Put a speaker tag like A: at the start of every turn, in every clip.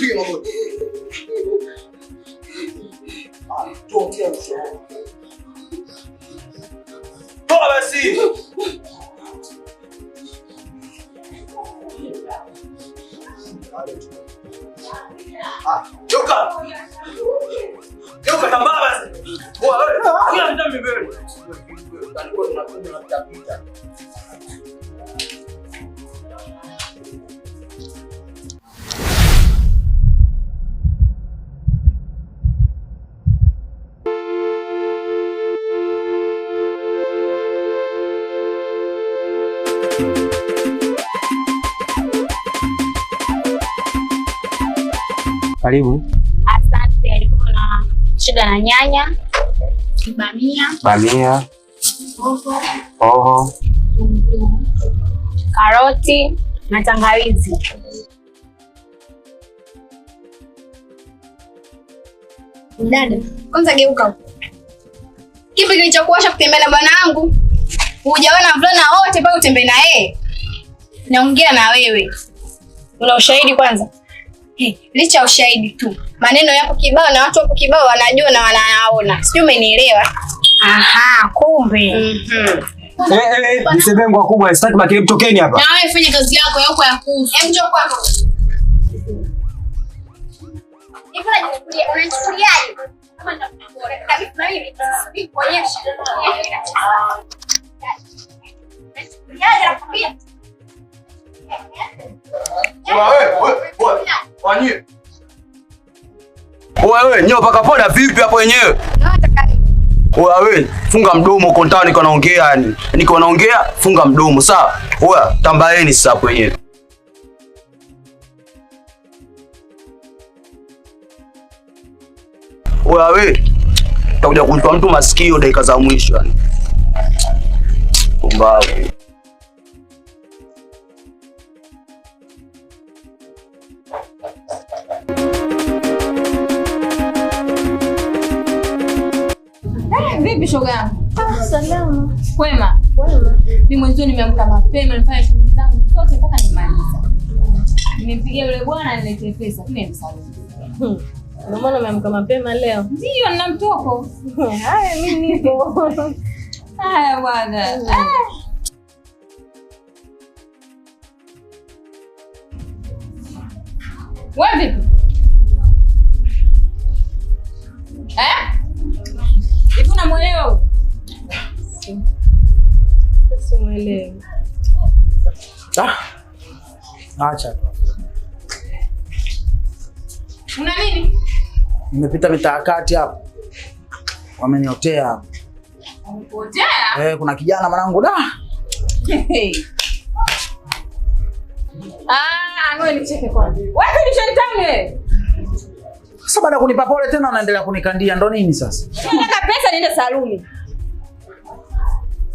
A: Piga magoti. Toa mshono. Toa basi. Geuka. Geuka tambaa basi. Wewe, kila mtu mbele. Alikuwa tunakwenda na tutapita.
B: Karibu.
C: Asante. Alikuwa na shida na nyanya, bamia,
B: bamia, hoho,
C: karoti na tangawizi. Dada, kwanza geuka. Kipi kilichokuwasha kutembea na bwana wangu? Hujaona mvulana wote pale utembee na yeye? Naongea na wewe. Una ushahidi kwanza? Hey, licha ushahidi tu. Maneno yapo kibao na watu wapo kibao wanajua na wanaona. Sijui umenielewa? Aha, kumbe.
B: Msebengo wakubwa, sitaki makelele, tokeni hapa.
C: Na wewe fanya kazi yako yako ya kuhusu. Hem, njoo kwako. Hivi unachukuliaje? Kama nitakupa na mimi sijui kuonyesha. Unachukuliaje nakwambia?
A: Wewe, wewe, nyo paka poda vipi hapo wenyewe? Wewe, funga mdomo uko ndani niko naongea yani. Niko naongea, funga mdomo, sawa? Wewe, tambaeni sasa hapo wenyewe. Wewe, utakuja kumtoa mtu masikio dakika za mwisho yani. Pumbavu.
D: Vipi shoga yangu?
E: Salama.
D: Kwema?
E: Kwema.
D: Mimi mwanzo nimeamka mapema nifanye shughuli zangu zote mpaka nimaliza. Nimempigia yule bwana niletee pesa, mimi nisalimie.
E: Ndio maana umeamka mapema leo?
D: Ndio, nina mtoko.
E: Haya, mimi nipo.
D: Haya bwana. Wewe vipi? Eh? Hivi unamuelewa huyu?
E: Simuelewi.
F: Acha.
D: Una nini?
F: Nimepita mitaa kati hapo. Wameniotea hapo.
D: Wamekuotea?
F: Kuna kijana mwanangu da.
D: Ngoja nicheke kwanza. Wapi ni shetani wewe?
F: Sasa baada kunipa pole tena unaendelea kunikandia, ndo nini sasa?
D: Nataka pesa niende saluni.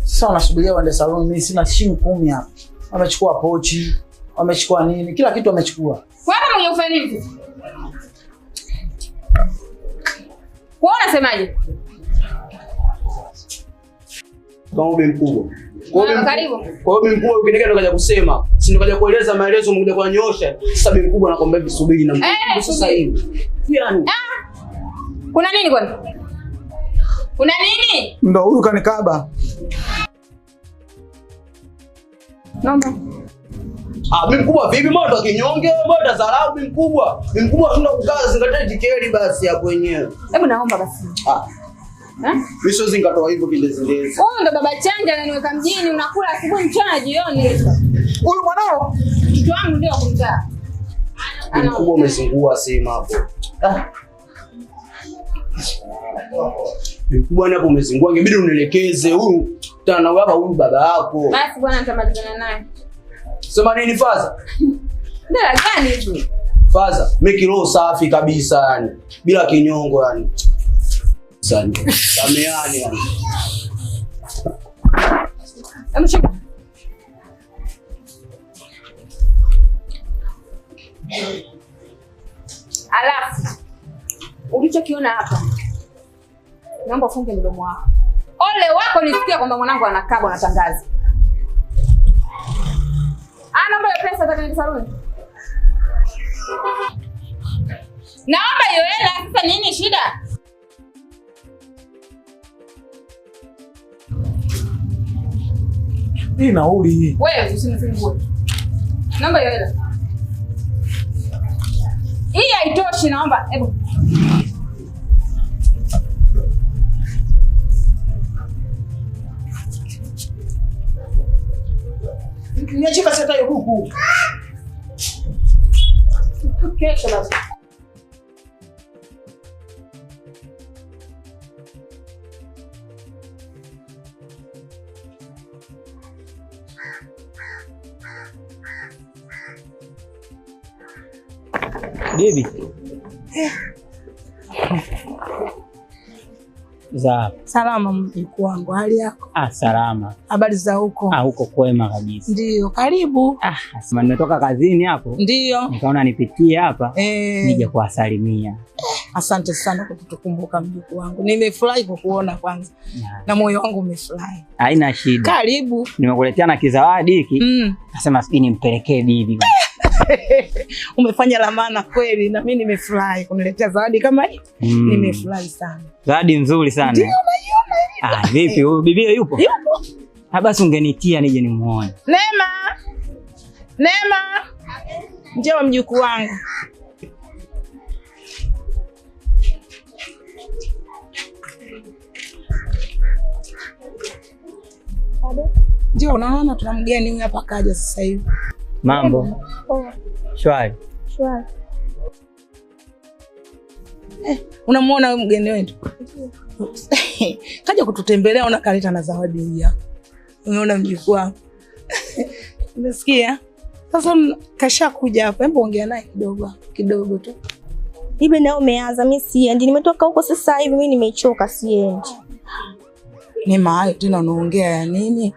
F: Sasa unasubiria uende saluni, mimi sina shilingi 10 hapa. Wamechukua pochi, wamechukua nini? Kila kitu wamechukua.
D: Kwa nini mwenye ufanye nini? Kwa unasemaje?
A: Kwa ubi mkubwa. Kwa hiyo mkubwa ukineka ndo kaja kusema, si ndo kaja kueleza maelezo mkuja kunyoosha. Sasa bi mkubwa anakuambia visubiri na mkubwa sasa hivi. Yaani.
D: Kuna nini kwani? Kuna nini?
F: Ndo huyu kanikaba.
D: Naomba.
A: Bi mkubwa vipi mbona kinyonge? Mbona dharau bi mkubwa? Bi mkubwa tuna kukaa zingatia jikeli basi hapo wenyewe.
D: Hebu naomba basi.
A: Mimi siwezi nikatoa hivyo kindezindezi.
D: Huyu ndo baba chanja ananiweka mjini, unakula asubuhi mchana jioni.
F: Huyu mwanao?
D: Mtoto wangu ndio kumzaa.
A: Mkubwa umezingua sema hapo. Mkubwa hapo umezingua, ingebidi unielekeze huyu. Tena hapa huyu baba yako.
D: Basi bwana nitamalizana naye.
A: Sema nini Faza?
D: Ndio gani hizo?
A: Faza, mimi kiroho safi kabisa yani. Bila kinyongo yani. Asante. Sameani yani.
D: Amshika. Alafu ulichokiona hapa, naomba ufunge mdomo wako. Ole wako nisikia kwamba mwanangu anakabwa na tangazi. Naomba pesa nataka niende saluni. Naomba hiyo hela sasa, nini shida?
F: Hii nauli hii.
D: Wewe usinifungue. Naomba hiyo hela. Hii haitoshi, naomba. Hebu.
F: Niachie basi hata hiyo buku.
D: Kesho basi.
G: Bibi. Za
H: salama mjukuu wangu, hali yako?
G: Ah, salama.
H: Habari za huko?
G: Ah, huko kwema kabisa.
H: Ndio, karibu.
G: Ah, sema nimetoka kazini hapo.
H: Ndio.
G: Nikaona nipitie hapa nije kuwasalimia.
H: Asante sana kwa kutukumbuka mjukuu wangu. Nimefurahi kukuona kwanza. Na moyo wangu umefurahi.
G: Haina shida.
H: Karibu.
G: Nimekuletea na kizawadi hiki. Nasema sijui nimpelekee bibi.
H: Umefanya la maana kweli, na mimi nimefurahi kuniletea zawadi kama hii. Nimefurahi sana.
G: Zawadi nzuri sana.
H: Ndio naiona hivi.
G: Ah, vipi huyu bibi yupo?
H: Yupo.
G: Ah, basi ungenitia nije nimuone.
H: Neema. Neema. Njoo mjukuu wangu. Ndio unaona tuna mgeni huyu hapa kaja sasa hivi.
G: Mambo. Shwari.
E: Shwari.
H: Unamuona huyu mgeni wetu? Kaja kututembelea, una kaleta na zawadi hii hapa. Umeona mjukuu wangu? Umesikia? Sasa kashakuja hapa, hebu ongea naye kidogo, kidogo tu.
E: Bibi na umeanza, mimi siendi. Nimetoka huko sasa hivi, mimi nimechoka, siendi.
H: Neema, hayo tena unaongea ya nini?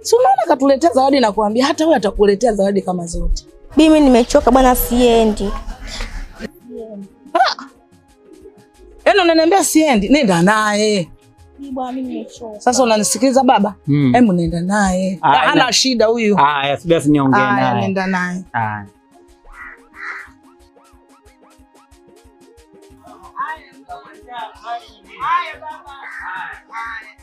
H: Si unaona katuletea zawadi na kuambia hata wewe atakuletea zawadi kama zote.
E: Mimi nimechoka bwana, siendi.
H: Ah. Yaani unaniambia siendi, nenda naye.
E: Bwana mimi nimechoka.
H: Sasa unanisikiliza baba? Hebu nenda naye. Hana shida huyu.
G: Ah, basi niongee naye.
H: Nenda naye.
G: Ah.
H: Haya baba. Haya.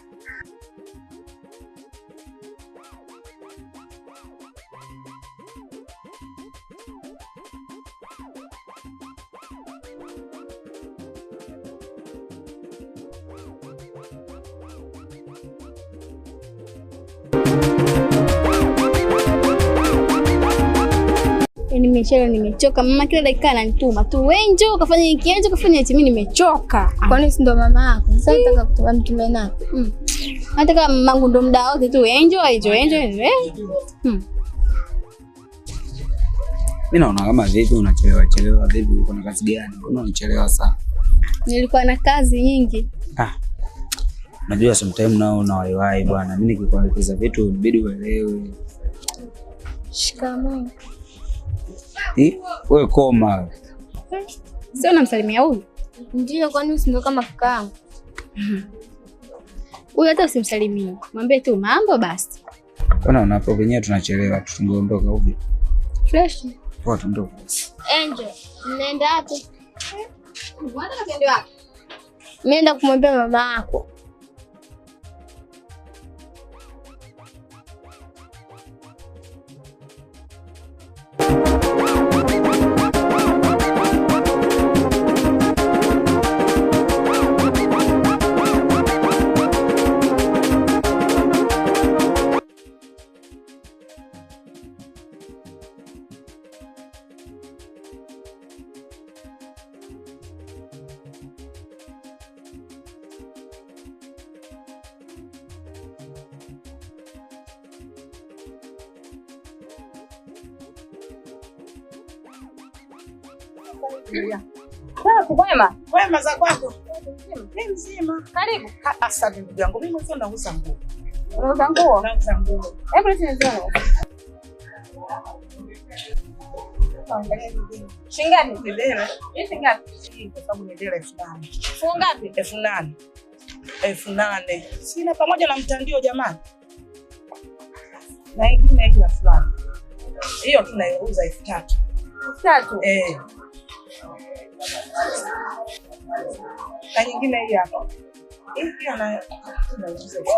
C: Nimechelewa, nimechoka. Mama kila dakika ananituma tu, wewe njoo kafanya hiki, njoo kafanya hichi, mimi nimechoka.
E: Kwani si ndo mama yako? Sasa nataka kutoa mtume na.
C: Hata kama mamangu ndo muda wote tu, enjoy, enjoy, enjoy.
I: Mimi naona kama vipi unachelewa chelewa, vipi uko na kazi gani? Mbona unachelewa sana?
C: Nilikuwa na kazi nyingi.
I: Ah. Unajua sometimes nao unawaiwai bwana. Mimi nikikuelekeza vitu inabidi uelewe.
E: Shikamoo.
I: Wewe koma.
C: Sio unamsalimia huyu?
E: Ndio, kwani usindo kama kakaangu?
C: Huyu hata usimsalimie. Mwambie tu mambo basi.
I: Bwana unapo wenyewe tunachelewa, tungeondoka huko.
C: Fresh.
I: Poa tuondoke.
E: Angel, mnaenda wapi?
C: Unataka tuende wapi?
E: Mimi naenda kumwambia mama yako.
D: Kwema.
H: Kwema za kwako? Mimi mzima.
D: Karibu.
H: Asante ndugu yangu. Mimi mwenyewe nauza nguo.
D: Unauza nguo?
H: Nauza nguo.
D: Hebu leta nizione. Shilingi
H: ni dela.
D: Hii shilingi ngapi?
H: Kwa sababu ni dela 8000.
D: Fungu ngapi?
H: 8000. 8000. Sina pamoja na mtandio jamani. Na ingine kila fulani. Hiyo tunaiuza 3000.
D: 3000?
H: Eh. Na nyingine hii hapa. Hii pia na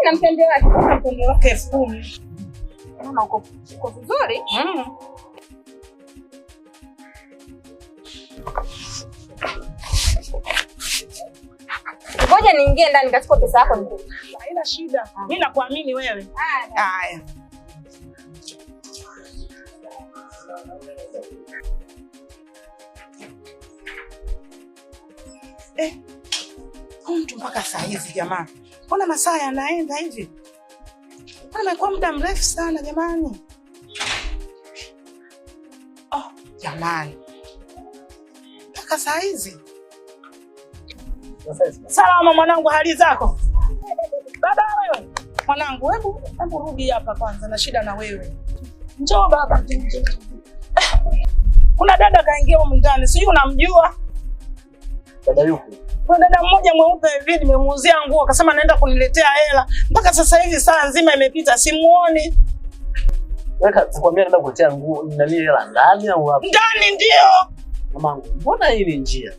D: na mtende wake,
H: na mtende wake 10,000.
D: Mama uko vizuri? Ngoja niingie ndani nikachukue pesa yako nikupe.
H: Haina shida. Mimi nakuamini wewe. Haya. Mtu mpaka saa hizi jamani. Mbona masaa yanaenda hivi? Mbona imekuwa muda mrefu sana jamani? Oh, jamani. Mpaka saa hizi. Salama mwanangu, hali zako? Baba wewe. Mwanangu, hebu rudi hapa kwanza, na shida na wewe. Njoo baba. Kuna dada kaingia huko ndani, sijui unamjua?
F: Dada yupi?
H: Kuna dada mmoja mweupe hivi nimemuuzia nguo, akasema naenda kuniletea hela. Mpaka sasa hivi saa nzima imepita simuoni.
F: Wewe sikwambia naenda kuletea nguo nani hela ndani au wapi?
H: Ndani ndio.
F: Mamangu, mbona hii ni njia?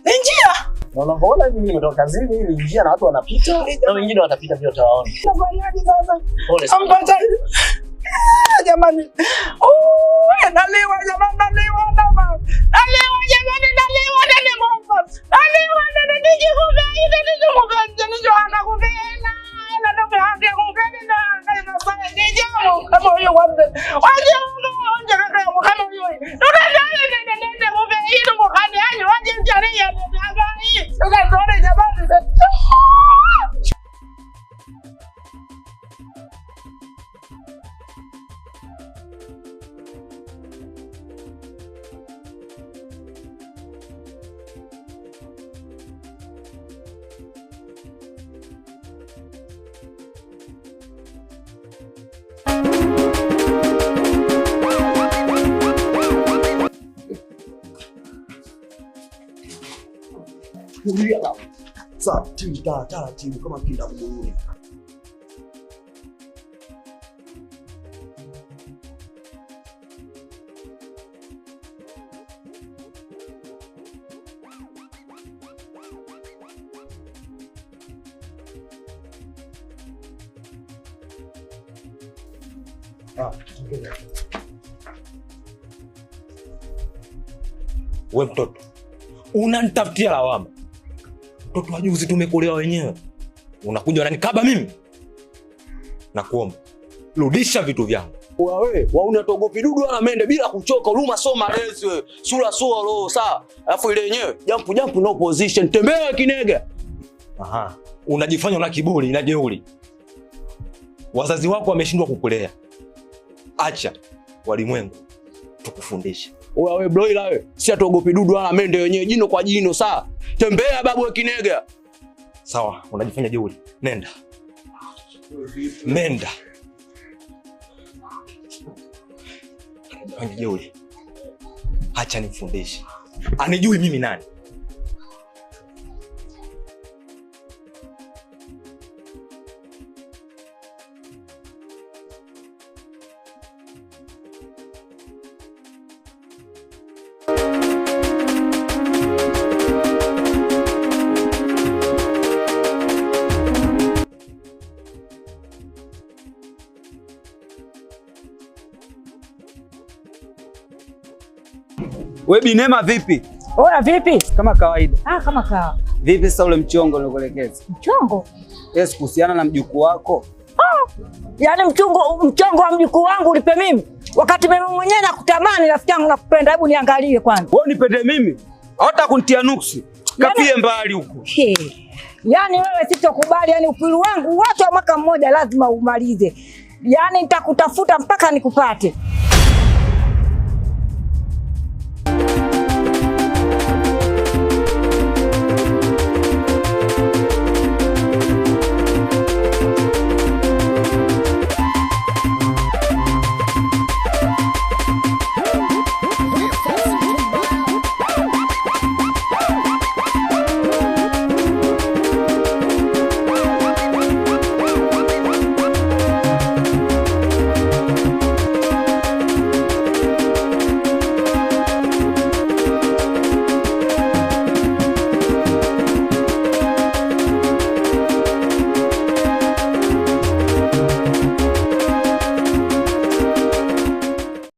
H: Ni njia?
F: Na unaona mimi nimetoka kazini, hii ni njia na watu wanapita na wengine watapita pia utawaona.
H: Nafanyaje sasa?
F: Pole sana.
H: Ampata. Jamani. Naliwa jamani, naliwa mama. Naliwa jamani, naliwa nani mama. Naliwa nani nijikuve ile nijikuve nijikuve kuvela. Na ndo hange kungeni na na sasa nijamu kama huyo wanze. Waje waje kama huyo. Tukazale nende nende kuve ile mkani anyu waje mjane ya ndio. Tukazale jamani.
A: Sawa, timu taratibu kama kinda mguuni.
J: We mtoto, unanitafutia lawama. Mtoto wa juzi tumekulewa wenyewe. Unakuja unanikaba mimi? Nakuomba, rudisha vitu vyangu.
A: Wewe, wauna togopi dudu wala mende bila kuchoka, huruma soma malezi wewe. Sura sura roho sawa. Alafu ile yenyewe jump no position. Tembea kinega.
J: Aha, unajifanya una kiburi na jeuri. Wazazi wako wameshindwa kukulea. Acha walimwengu tukufundishe.
A: Wewe broiler wewe, si atogopi dudu wala mende wenyewe jino kwa jino sawa. Tembea babu we kinega.
J: Sawa, unajifanya jeuri. Nenda. Nenda. Unajifanya jeuri. Acha nifundishe. Anijui mimi nani?
I: Wewe Binema vipi?
K: Oya vipi?
I: Kama kawaida.
K: Ah, kama kawa.
I: Vipi sasa ule mchongo nilikuelekeza?
K: Mchongo?
I: Yes, kuhusiana na mjukuu wako.
K: Ah! Yaani mchongo wa mjukuu wangu ulipe mimi? Wakati mimi mwenyewe nakutamani rafiki yangu nakupenda, hebu niangalie kwanza.
I: Wewe nipende mimi? Hata kunitia nuksi. Kapie mbali huko.
K: Yaani wewe sitokubali, yani upilu wangu wote wa mwaka mmoja lazima umalize. Yaani nitakutafuta mpaka nikupate.